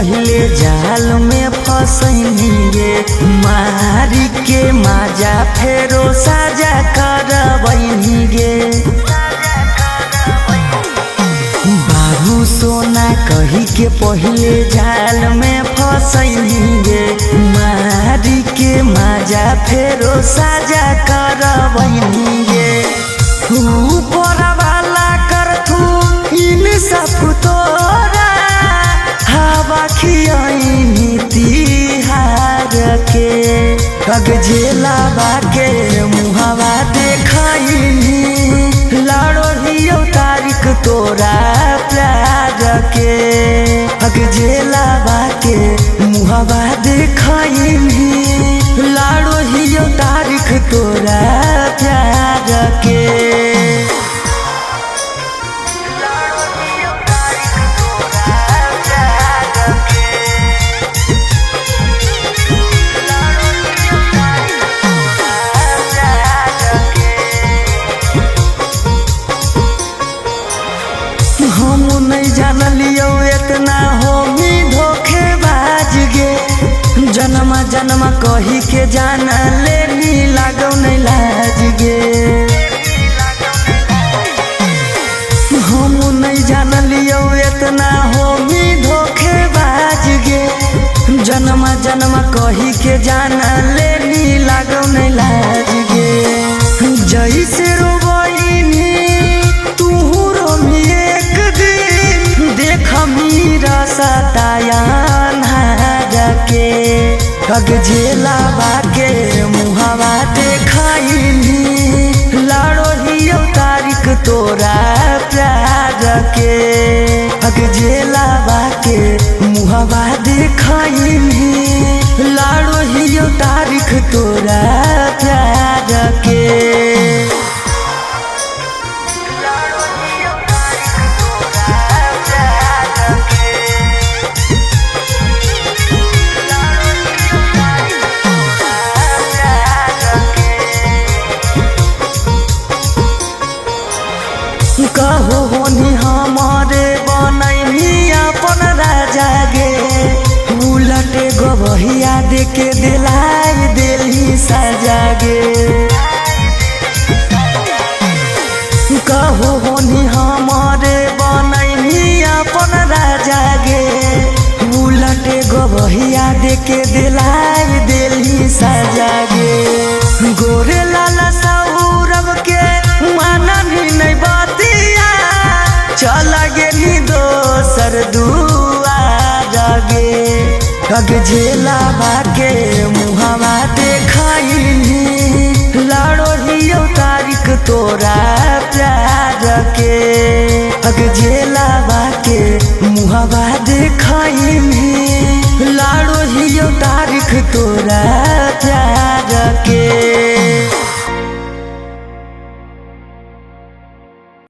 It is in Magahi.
पहिले जाल में फसैनी गे, मारी के माजा फेरो साजा करबैनी गे। बाबू सोना कही के पहिले जाल में फसैनी गे, मारी के माजा फेरो साजा करबैनी गे। ऊपर वाला करथू इंसाफ तोरा, हवा खियैनी तिहार के। कग झेलावा के मुहावा देखैनी, लड़ोहियो तारीख तोरा प्यार के। हक झेलावा के मुहावा देखैनी, लड़ोहियो तारीख तोरा प्यार के। हम नहीं जानलियो इतना होमी धोखेबाज गे, जनमा जनमा कही के जान लेनी लागौ नहीं लाज गे। हम नहीं जानलियो इतना होमी धोखेबाज गे, जनमा जनमा कही के जान लेनी लागौ नहीं लाज गे। जैसे रोबैनी तू रोमी एक दिन, देख मीरा सतायान हार के। कग झेलावा के मुहावा देखैनी, लड़ोहियो तारीख तोरा प्यार के। हक झेलावा के मुहावा देखैनी, लड़ोहियो तारीख तोरा प्यार के। कहो होनी हमारे बनैनी अपन राजा गे, उलटे गवहिया देके दिलाई देली सजा गे। कहो होनी हमारे बनैनी अपन राजा गे, उलटे गवहिया देके दिलाई देली सजा गे। गोरे लाला सौरभ के माननी नहीं बतिया, चला गेली दोसर दुआर गे। कग झेलावा के मुहावा देखैनी, लड़ोहियो तारीख तोरा प्यार के। हक झेलावा के मुहावा देखैनी, लड़ोहियो तारीख तोरा प्यार के।